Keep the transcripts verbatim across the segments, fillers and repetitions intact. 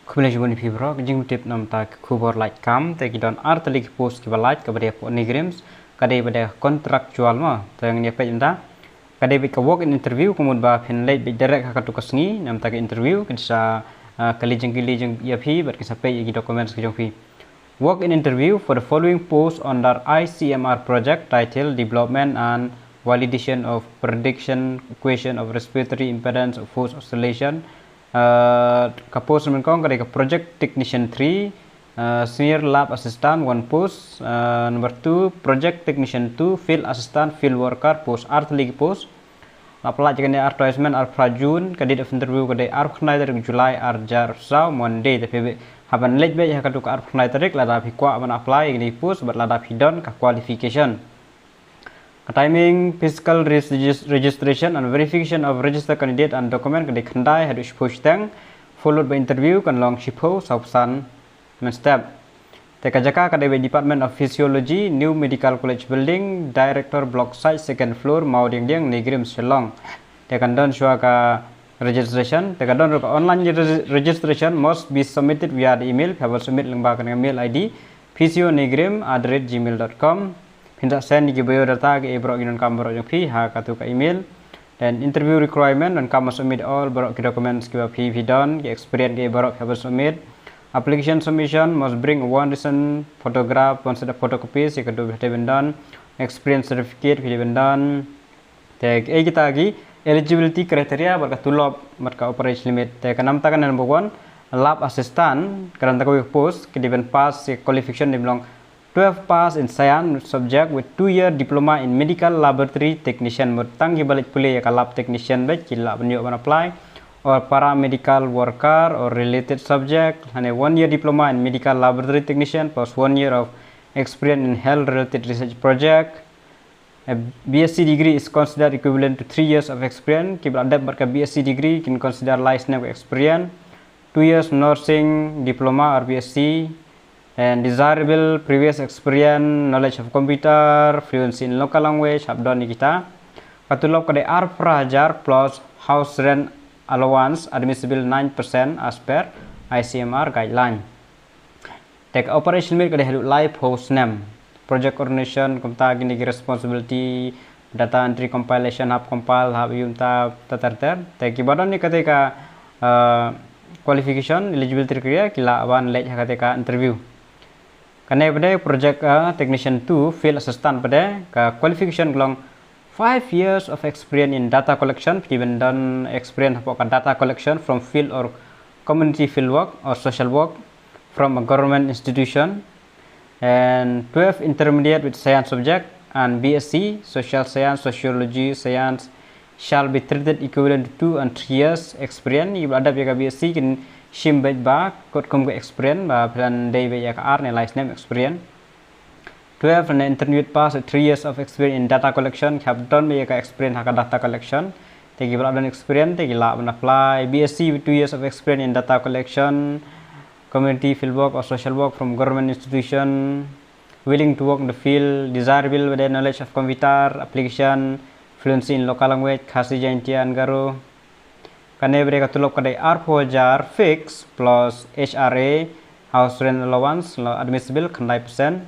Khublei shibun ïa phi baroh, ka jingtip namta ka khubor lait kam, te ki don ar tylli ki post kiba lait, kaba dei hapoh NEIGRIHMS, ka dei ba dei contractual mo, te ngin ïa peit mynta. Ka dei ba ka walk-in interview, ka mut ba phin leit beit direct ha katu ka sngi, namta ka interview, kin sa, ah, kylli jingkylli jong ïa phi, bad kin sa peit ïa ki documents ki jong phi. Walk-in interview for the following post under I C M R project title Development and Validation of Prediction Equation of Respiratory Impedance of Forced Oscillation. Uh, ka post mynta ka dei ka Project Technician three, uh, Senior Lab Assistant, one post, uh, number two, Project Technician two, Field Assistant, Field Worker, post, ar tylli ki post. La pynlait ïa kane advertisement arphew June, ka date of interview ka dei arphew khyndai tarik July, ar hajar arphew saw, Monday, te phi hap ban leit beit ha katu ka arphew khyndai tarik, lada phi kwah ban apply ïa kane post, bad lada phi don ka qualification. Ka timing, physical regis-, registration and verification of registered candidate and document ka dei khyndai haduh shiphew shiteng, followed by interview kan long shiphew, sawphew san mynstep. Te ka jaka ka dei beit Department of Physiology, New Medical College Building, Director Block Site, second floor, Mawdiangdiang, NEIGRIHMS, Shillong. Te kan don shuwa ka registration, te ka don ruh ka online regis-, registration must be submitted via the email, phi hap ban submit lyngba kane ka mail I D, P C O NEIGRIHMS at the rate gmail dot com. Phin sa send ïa ki biodata kiei baroh ki donkam baroh jong phi ha katu ka email. Then interview requirement, donkam ban submit all baroh ki documents kiba phi, phi don, ki experience kiei baroh phi hap ban submit. Application submission must bring one recent photograph, one set of photocopies, ïa ka dei ba dei ban don, experience certificate phi dei ban don. Te kiei kita ki eligibility criteria bad ka tulop bad ka upper age limit. Te ka namta ka number one, lab assistant, ka namta kawei ka post, ka dei ban pass ïa ka qualification dei ban long twelve pass in science subject with two year diploma in medical laboratory technician. Mut tang kiba leit pule ïa ka lab technician beit ki lah ban ïoh ban apply, or paramedical worker or related subject, lane one year diploma in medical laboratory technician plus one year of experience in health related research project. A B S c degree is considered equivalent to three years of experience. Kiba la dep bad ka B S c degree kin consider lai snem ka experience. Two years nursing diploma or B S c. And desirable previous experience, knowledge of computer, fluency in local language, hap don ïa kita. Ka tulop ka dei arphew hajar plus house rent allowance, admissible nine percent as per I C M R guideline. Te ka upper age limit ka dei haduh laiphew snem. Project coordination, kumta kine ki responsibility, data entry, compilation, hap compile, hap ïoh mynta ter ter. Te kiba don ïa kata ka, uh, qualification, eligibility criteria, ki lah ban leit ha kata ka interview. Kane pat dei project, uh, technician two, field assistant pat dei, ka qualification ka long five years of experience in data collection, phi dei ban don experience hapoh ka data collection from field or community field work or social work from a government institution, and twelve intermediate with science subject and B S c, social science, sociology, science, shall be treated equivalent to two and three years experience. Ïa ba la dep ïa ka B S c kin shim beit ba katkum ka experience, ba phi lah ban dei beit ïa ka ar ne lai snem experience. Twelve ne intermediate pass with three years of experience in data collection, ki hap don beit ïa ka experience ha ka data collection. Te kiba la don experience te ki lah ban apply. B S c with two years of experience in data collection, community field work or social work from government institution, willing to work in the field, desirable with the knowledge of computer application, fluency in local language, Khasi, Jaintia and Garo. Kane pat dei ka tulop ka dei arphew hajar fix plus H R A, house rent allowance, la admissible khyndai percent.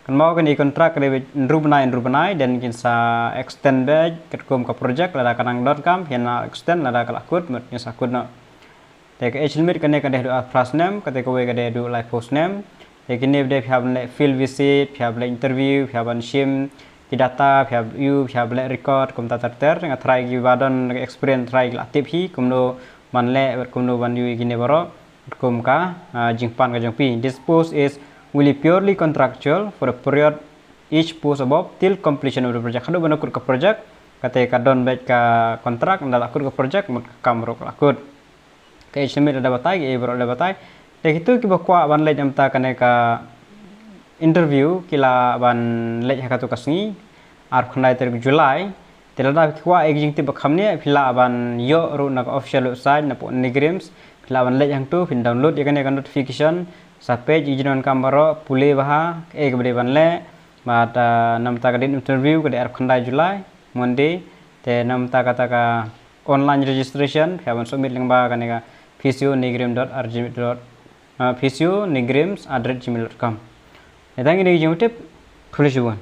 Kynmaw kane ka contract ka dei beit hynriew bnai hynriew bnai, then kin sa extend beit katkum ka project, lada ka nang donkam phin sa extend, lada ka la kut mut kin sa kut noh. Te ka age limit kane ka dei haduh arphew phra snem, kata kawei ka dei haduh laiphew snem. Te kine pat dei phi hap ban leh field visit, phi hap ban leh interview, phi hap ban shim ki data, phi hap ïoh, phi hap ban leh record, kumta ter ter. Nga tharai kiba don ka experience tharai ki la tip hi kumno ban leh bad kumno ban ïoh ïa kine baroh, kum ka, ah, jingpan ka jong phi. This post is will be purely contractual for a period each post above till completion of the project. Haduh ban da kut ka project, kata ka don beit ka contract, ynda la kut ka project mut ka kam ruh ka la kut. Ka age limit la dep batai, kiei baroh la dep batai. Te kito kiba kwah ban leit namta kane ka interview ki lah ban leit ha katu ka sngi, arphew khyndai tarik July. Te lada phi kwah ïa ki jingtip ba kham ne, phi lah ban ïoh ruh na ka official website na poh NEIGRIHMS, phi lah ban leit hangtu, phin download ïa kane ka notification, sa peit ïa ki jingdonkam baroh, pule bha, kaei kaba dei ban leh, bad, ah, namta ka date interview ka dei arphew khyndai July, Monday, te namta kata ka online registration, phi hap ban submit lyngba kane ka P C O NEIGRIHMS dot R G dot uh, physio nigrims at the rate gmail dot com. Ita ngi dei jingtip, khublei shibun.